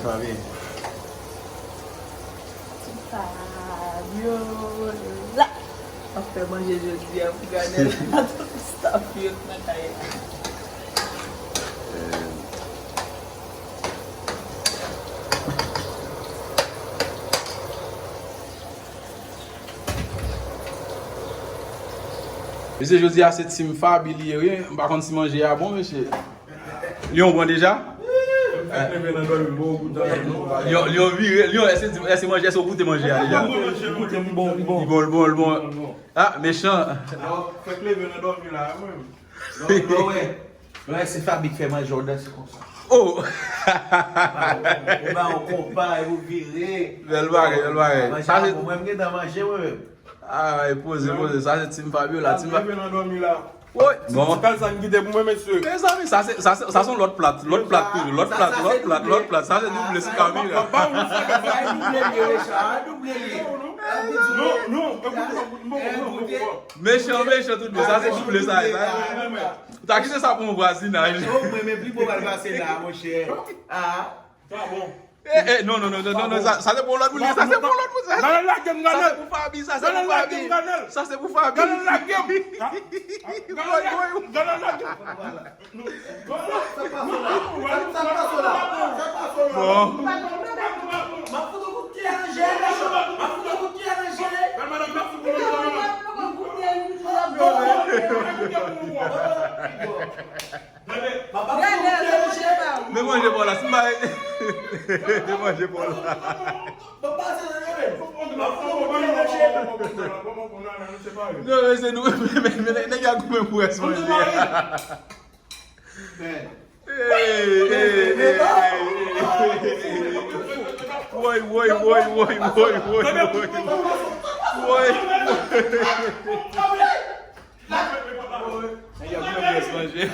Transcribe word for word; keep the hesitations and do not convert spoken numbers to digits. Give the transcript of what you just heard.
Fabiola ap fè manje jodi a pou Ganel ak tout staff yo nan kay la. Mesye, jodi a se Team Faby li ye, wi. M pa konn si manje a bon, mesye. Li yon bon deja? Fèk leve nan dòmi, bon, goute non. Li yon, li yon vire, li yon, èske, èske manje, èske w goute manje a deja? Goute, m bon, li bon. Li bon, li bon, li bon. Ah, mechan. Fèk leve nan dòmi la, wi. Non, non, wè. Lè se Faby k fè manje, w danse konsa. Oh! Ou ba yon konpa, ou vire. Bèl bagay, bèl bagay. Manje sa a se bon, mwen, m gentan manje, mwen menm. Ay, poze, poze. Sa se Team Fabiola, Team Fabiola. Woy, bon. Ti kal sa n kite pou mwen, mesye. Mezanmi, sa se, sa se, sa se yon lòt plat, lòt plat toujou, lòt plat, lòt plat, lòt plat. Sa se double sou kamera. Sa e double li ye, Richard, double li ye. Non, non, mechan, mechan tout bon. Sa se double sa, sa. Ou ta kite sa pou yon vwazinaj. Oh, mwen, men pi bon pral pase la, monchè. Ah. Sa bon. Eh, eh, non, non, non, non, non, non, sa, sa se pou lòt moun, sa se pou lòt moun, sa se, sa se pou Faby, sa se pou Faby. Sa se pou Faby. Woy, woy, woy. Bon. Men manje pa w la, si m pa. Men manje pa w la. Non, men se nou, men, men, men, nèg yo goumen pou rès manje a. Hey, hey, hey, hey, hey. Woy, woy, woy, woy, woy, woy, woy. Woy. Nèg yo goumen pou rès manje.